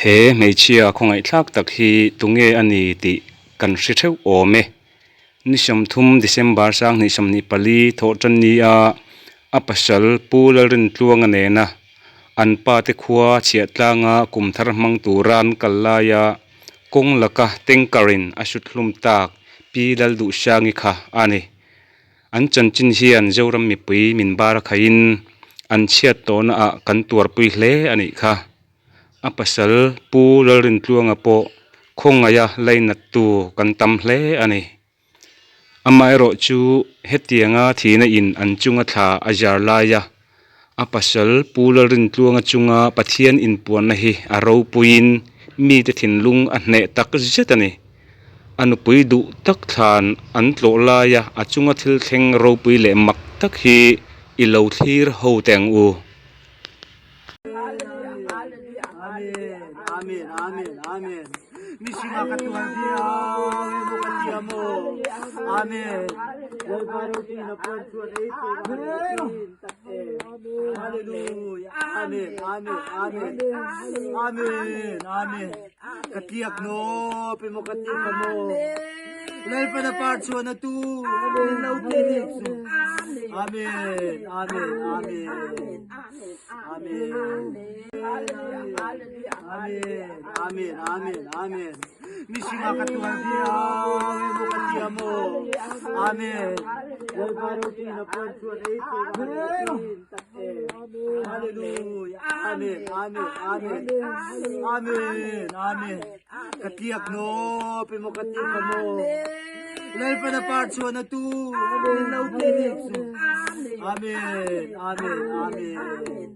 He hmeichhia khawngaihthlak tak hi tunge a ni tih kan hre theuh awm e. Ni 30 December 2024 thawhtan nia a pasal Pu Lalrintluanga nena an pa te khua chhiah tlanga kum thar hmang tura an kal laia kawng laka tanker in a hru thlum tak Pi Lalduhsangi kha a ni. An chanchin hian Zoram mipui min bar a khaihin an chhiat tawhna ah kan tuarpui hle a nih kha. A pasal Pu Lalrintluanga pawh khawngaia lainattu kan tam hle a ni. Amaherawh chu hetianga thihna in an chunga thla a zar laia a pasal Pu Lalrintluanga chunga Pathian inpuanna hi a ropuiin mite thinlung a hneh tak zet a ni. A nupui duh tak thlan an tlawh laia a chunga thil thleng ropui leh mak tak hi i lo thlir ho teh ang u. Amen Amen Amen Amen Mihringa ka tuar viau emaw ka ti a maw Amen Lalpa ropuina puan chuan ei tur a han thin tak em Hallelujah Amen Amen Amen Amen Amen Ka tliak nawp emaw ka ti kha maw Lalpa na par chuan a tu min lo ti dik chu Amen Amen Amen Amen. Amen. Amen. Amen. Amen. Mihringa ka tuar viau emaw ka ti a maw. Amen. Lalpa ropuina puan chuan ei tur a han thin tak em. Hallelujah. Amen. Amen. Amen. Amen. Amen. Ka tliak nawp emaw ka ti kha maw. Lalpa na par chuan a tu min lo ti dik chu. Amen. Amen. Amen.